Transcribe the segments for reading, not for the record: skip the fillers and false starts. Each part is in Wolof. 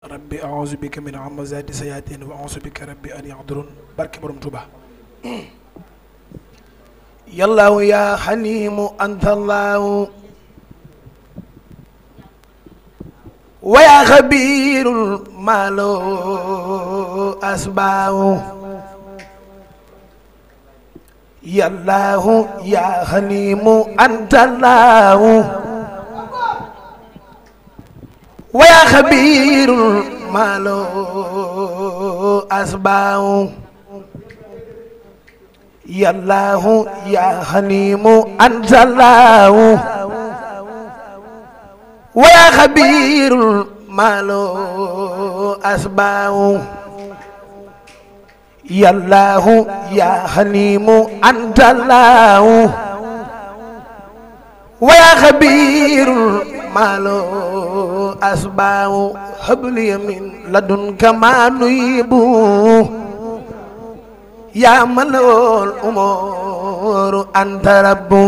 rabbi a'uuzu bika min hamazaati sayaatiin wa a'uuzu bika rabbi an yahduruun barke borom Tuuba. yallaahu yaa xaliimu anta allaahu wa yaa xabiirul maaloo asbaahu yallaahu yaa xaliimu anta allaahu wa yaa xabiirul maaloo asbaahu yallaahu yaa xaliimu anta allaahu wa yaa xabiirul maaloo asbaahu yallaahu yaa xaliimu anta allaahu wa yaa xabiirul maaloo asbaahu habli min ladunka maa nuyibu yaa man lahul umuuru anta rabbu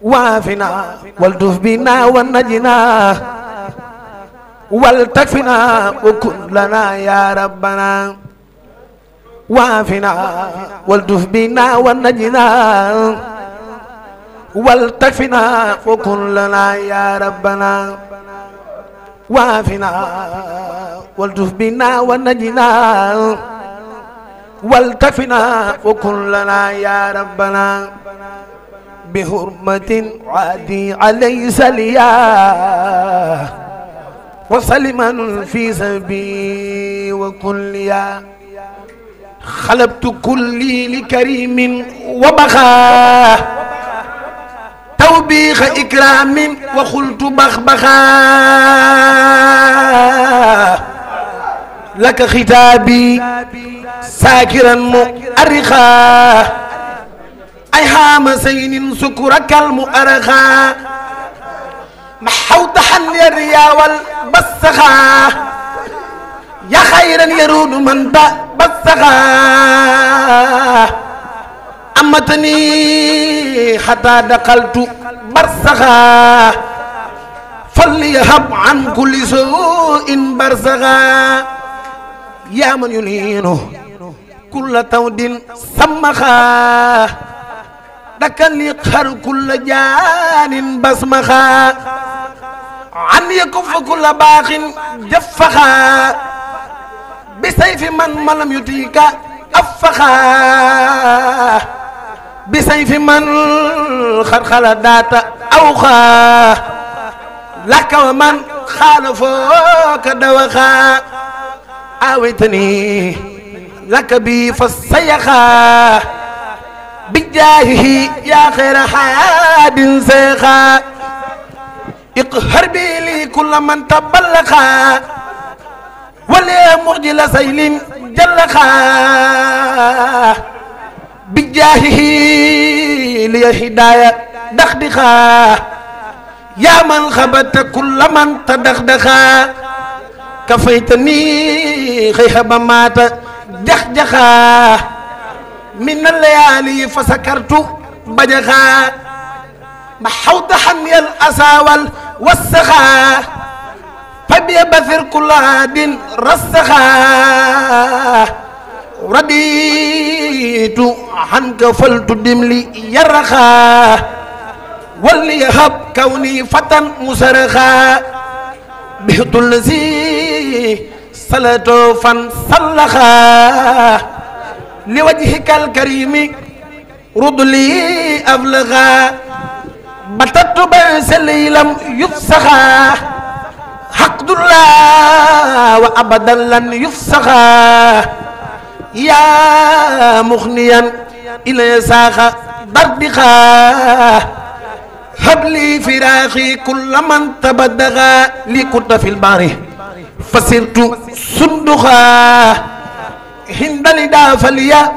waafina waltuf bina wa najina wal takfina wa kun lana ya rabbana waafina waltuf bina wa najina wal takfina wa kun lana ya rabbana waafina waltuf bina wa najina wal takfina wa kun lana ya rabbana بحرمة عادي عليه سليا وسلما في سبي وكليا خلبت كلي لكريم وبخا توبيخ إكرام وقلت بخبخا لك ختابي ساكرا مؤرخا أي هام سين سكرك المؤرخا محوت حني الريا والبسخا يا خيرا يرود من بسخا أمتني حتى دخلت برسخا فليهب عن كل سوء برسخا يا من يلينه كل تود سمخا دكان يقهر كل جان بسمخا عن يكف كل باخ جفخا بسيف من لم يطيق أفخا بسيف من خرخل دات أوخا لك ومن خالفوك دوخا آويتني لك بي فالسيخا بجاهه يا خير حاد سيخا اقهر بي لي كل من تبلخا ولي مرجل سيل جلخا بجاهه لي هداية دخدخا يا من خبت كل من تدخدخا كفيتني خيهب مات جخجخا من الليالي فسكرت بجخا محوت حمي الأسى والسخا فبيبثر كل عاد رسخا رديت عنك فلتدم لي يرخا وليهب كوني فتى مسرخا بهت الذي صلت فانسلخا لوجهك الكريم رد لي أبلغا بتت بأس لم يفسخا حقد الله وأبدا لن يفسخا يا مغنيا إلى ساخ بردخا هب لي فراخي كل من تبدغا لي كنت في البحر فسرت صندخا هند لدا فليا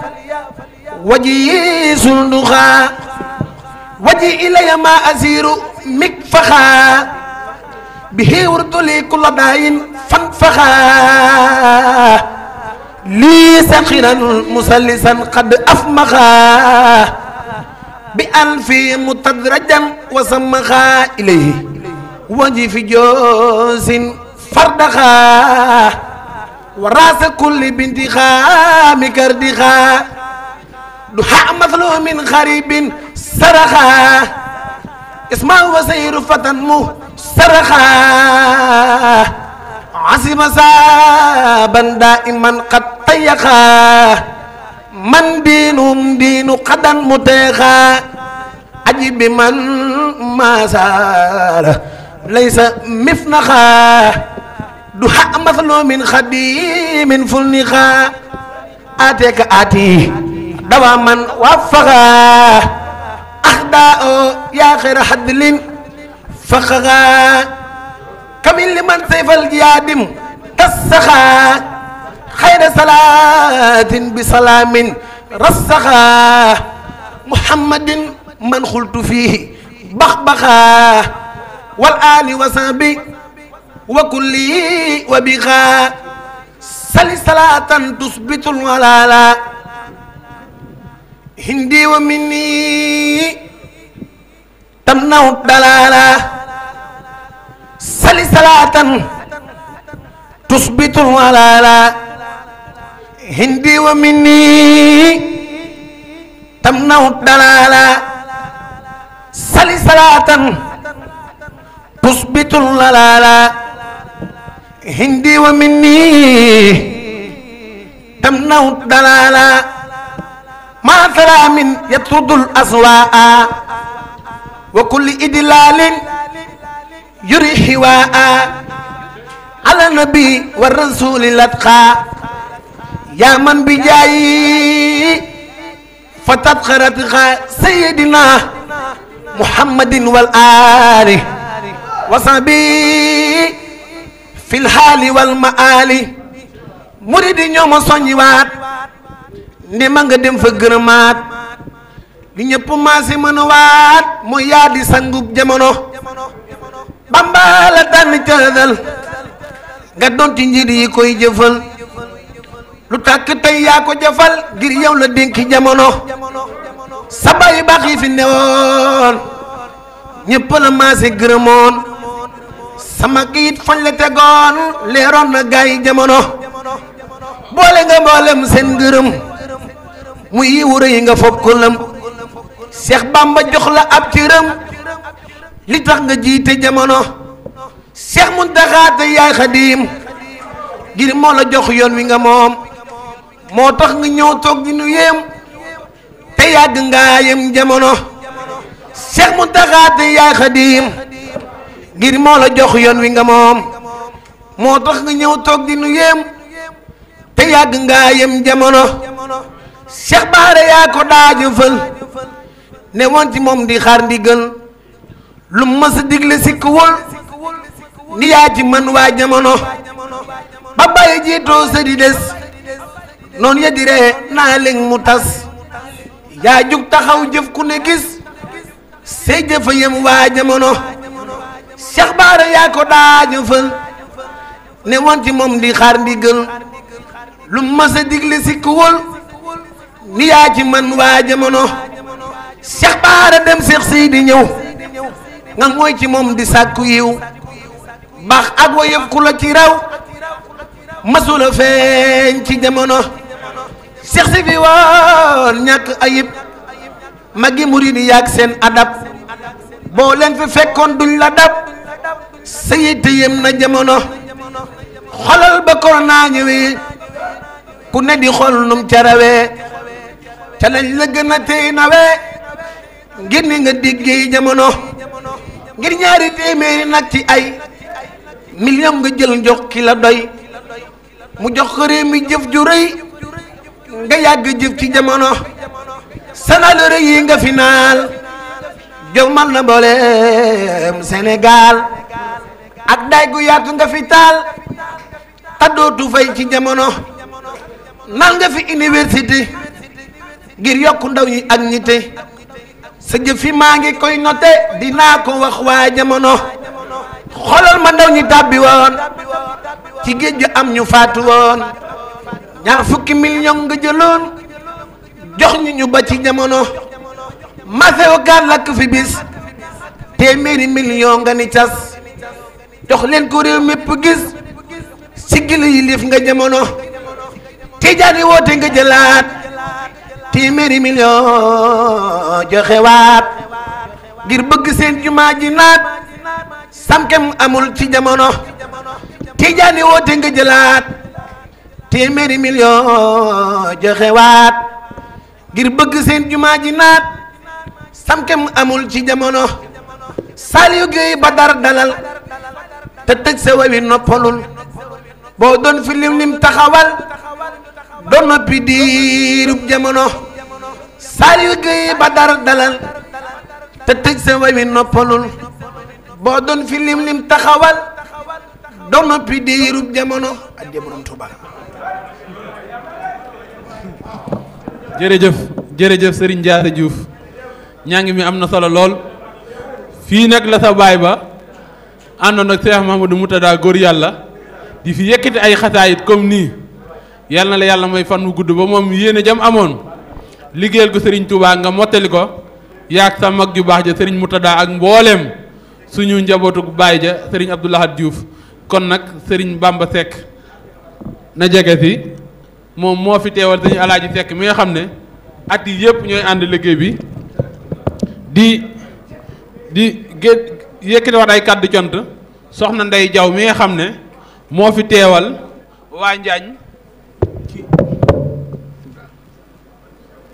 وجي صندخا وجي إلي ما أسير مكفخا به ورد لي كل داين فانفخا لي سخرا مسلسا قد أفمخا بألف متدرجا وسمخا إليه وجي في جوز فردخا وراس كل بنت خام كردخا دحاء مظلوم خريب سرخا اسمه وسير فتى سرخا عزم سابا دائما قد طيخا من دينهم دين قدا متيخا عجب من ما سار ليس مفنخا دحاء مظلوم خديم فلنخا آتيك آتي دواما وفقا أخداء يا خير حدل فخغا كمل لمن سيف الجيادم تسخا خير صلاة بسلام رسخا محمد من خلت فيه بخبخا والآل وصحبه وكل وبخا سل صلاة تثبت الولالا هندي ومني تمنع الدلالة سل صلاة تثبت الولالا هندي ومني تمنع الدلالة سل صلاة تثبت الولالا هندي ومني تمنع الدلالة ما سلام يطرد الأسواء وكل إدلال يري حواء على النبي والرسول الأتقى يا من بجاي فتبخرتك سيدنا محمد والآل وصحبه في الحال والمآل مريد ñoom soññiwaat ne ma nga dem fa gërëmaat li ñëpp maase mën a waat mooy yaa di sangub jamono Bamba la tànn cëral nga doon ci njiit yi koy jëfal lu tàkk tey yaa ko jëfal ngir yow la dénki jamono sa baay baax yi fi newoon ñëpp la maase gërëmoon sama kiit fañ la tegoon leeroon na gaay jamono boole nga mboolem seen ngërëm mu yiwu rëy nga fopp ko lëm Seex Bamba jox la ab cëram li tax nga jiite jamono Seex Muntaxa te yaay Xaadim ngir moo la jox yoon wi nga moom moo tax nga ñëw toog di nu yéem te yàgg ngaa yem jamono Seex Muntaxa te yaay Xaadim ngir moo la jox yoon wi nga moom moo tax nga ñëw toog di nu yéem te yàgg ngaa yem jamono Cheikh Baara yaa ko daa jëfal ne woon ci moom di xaar ndigal lu mës a digle sikkuwul ni yaa ci mën waa jamono ba bàyyi jiitoo sa di des noonu ya di ree naa leen mu tas yaa jug taxaw jëf ku ne gis say jëfa yem waa jamono Cheikh Baara yaa ko daa jëfal ne woon ci moom di xaar ndigal lu mës a digle sikkuwul ni yaa ci man waa jamono Cheikh Baara dem Cheikh Seydi ñëw nga mooy ci moom di sàkku yiw baax ak wa yëf ku la ci raw masula feeñ ci jamono Cheikh si fi woon ñàkk ayib magi murid yi yàgg seen adab boo leen fi fekkoon duñ la dab sa yitte yem na jamono xolal ba corona ñëwee ku ne di xool num ca rawee ca lañ la gën a tey nawee ngir ni nga diggee jamono ngir ñaari téeméeri nag ci ay million nga jël njox ki la doy mu jox ko réew mi jëf ju rëy nga yàgg jëf ci jamono sanal rëy yi nga finaal jomal na mbooleem Sénégal ak day gu yaatu nga fi taal ta dootu fay ci jamono nal nga fi université ngir yokku ndaw ñi ak ñite sa jëf fi maa ngi koy noté dinaa ko wax waa jamono xoolal ma ndaw ñi tàbbi woon ci géej gi am ñu faatu woon ñaar fukki million nga jëloon jox ñu ba ci jamono masew gaal lakk fi bis téeméeri million nga ni cas jox leen ko réew mépp gis siggil yi lif nga jamono Tijaani woote nga jëlaat téeméeri million joxewaat ngir bëgg seen jumaa ji naat samkem amul ci jamono Tijaani woote nga jëlaat téeméeri million joxewaat ngir bëgg seen jumaa ji naat samkem amul ci jamono Saliou Gueye Badar dalal te tëj sa wawi noppalul boo doon fi lim taxawal doon noppi diirub jamono Saliou Gueye Badar dalal te tëj sa wawi noppalul boo doon fi lim taxawal doon noppi diirub jamono ak borom Tuuba. jërëjëf Serigne Diatta Diouf ñangi mi am na solo lool fii nag la sa baay ba àndoon ak Cheikh Mahamadou Moutada góor yàlla di fi yëkkati ay xasaayit comme nii yàlla na la yàlla may fan wu gudd ba moom yéene jam amoon liggéeyal ko Serigne Touba nga mottali ko yaag sa mag ju baax ja Serigne Moutada ak mbooleem suñu njabootu baay ja Serigne Abdou Lahad Diouf kon nag Serigne Bamba Seck na jege si moom moo fi teewal Serigne Alaaji Seck mi nga xam ne at yi yëpp ñooy ànd liggéey bi di yëkkati wax ay kàddu cont soxna Ndey Jaw mi nga xam ne moo fi teewal waa Njaañ